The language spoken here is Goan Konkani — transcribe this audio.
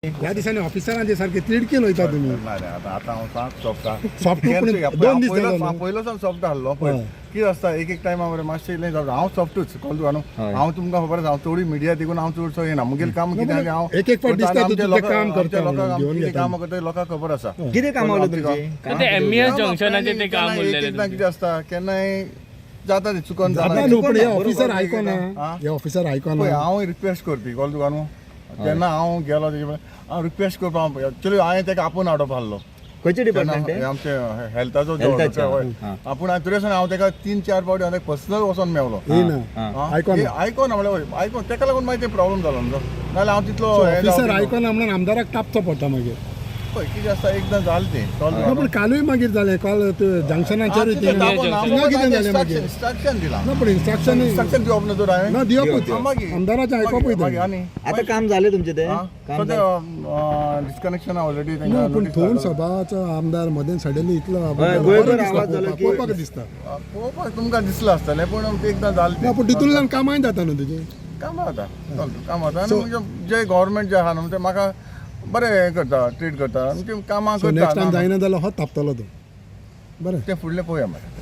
ह्या दिसांनी ऑफिसरांचे सारखे तिडकीन वयता तुमी. ना रे, आतां आतां हांव साप सॉफ्ट. Soft न्हू, पूण 2 दीस जालो न्हू. पयलोच हांव सॉफ्ट आहलो पळय. कितें आसता, एक एक टायमा मरे मातशें इल्लें जाता. हांव सॉफ्टूच, कळ्ळें तुका न्हू? हांव तुमकां खबर आसा, हांव चडूय मिडिया देखून हांव चडसो येना. मुगेलें काम कितें आहा की हांव एक एक फावट करता दिसता आनी तूं आमच्या तुजें लोकांक काम करता आमच्या लोकांक म्हणून, घेवन आमचें कितें घेता. काम करता ते लोकांक खबर आसा. कितें काम आवडलं तुमचें? ते एमईएस काम जंक्शनाचेर ते काम केन्ना उरलेलें एक एकदां तुमचें. कितें आसता, केन्नाय जाता ते चुकोन. जाता न्हू, पण हे ऑफिसर आयकोना. हा? हे ऑफिसर आयकोना. पळय, हांव रिक्वेस्ट करपी, कळ्ळें तुका न्हू? तेन्ना हांव गेलो तेजे कडेन, हांव रिक्वेस्ट करपा. हांव एक्चुअली हांवें ताका आपोवन हाडप आहलो. खंयचें डिपार्टमेंट तेन्ना तें? आमचें हेल्थाचो. हेल्थाचें, हां. आपूण हांवें तरी आसतना हांव ताका तीन चार फावटी हांव पर्सनल वचोन मेवलो. येयना. हां. आयकोना. आयकोना म्हणल्यार वय, आयकोन ताका लागून मागीर ते प्रॉब्लम जालो न्हू. नाजाल्यार हांव तितलो हें ऑफिसर जावपी न्हू. आयकोना म्हणून आमदाराक तापचो पडटा मागीर. पळय कितें आसता, एकदां जालें तें, कळ्ळें ना, तुका? पूण कालूय मागीर जालें. काल जंक्शनाचेरूय हां, तितलें तापोन हांव थिंगा कितें जालें मागीर? इन्स्ट्रक्शन दिलां. ना, पूण इन्स्ट्रक्शन इन्स्ट्रक्शन दिवप न्हू तर हांवें? ना, दिवपूच. हां, मागीर आमदाराचें आयकोपूय. मागीर आनी आतां काम जालें तुमचें तें? काम सद्या डिस्कनेक्शन ऑलरेडी. ना, पूण थंय सभाचो आमदार मदें सडनली इतलो हय, गोंयभर आवाज जालो की- पळोवपाक दिसता. पळोवपाक तुमकां दिसलां आसतलें, पूण एकदां जालें ना, तें. पूण तितूंतल्यान कामाय जाता न्हू तुजी. कामां जाता, चलता, कामां जाता. आनी म्हणजे जे गव्हर्मेंट जे आहा न्हू, ते म्हाका बरें हें करता, ट्रीट करता, म्हणजे कामां सो नेक्स्ट करता. टायम जायना जाल्यार हो तापतलो तूं, बरें? तें फुडलें पळोवया मागीर.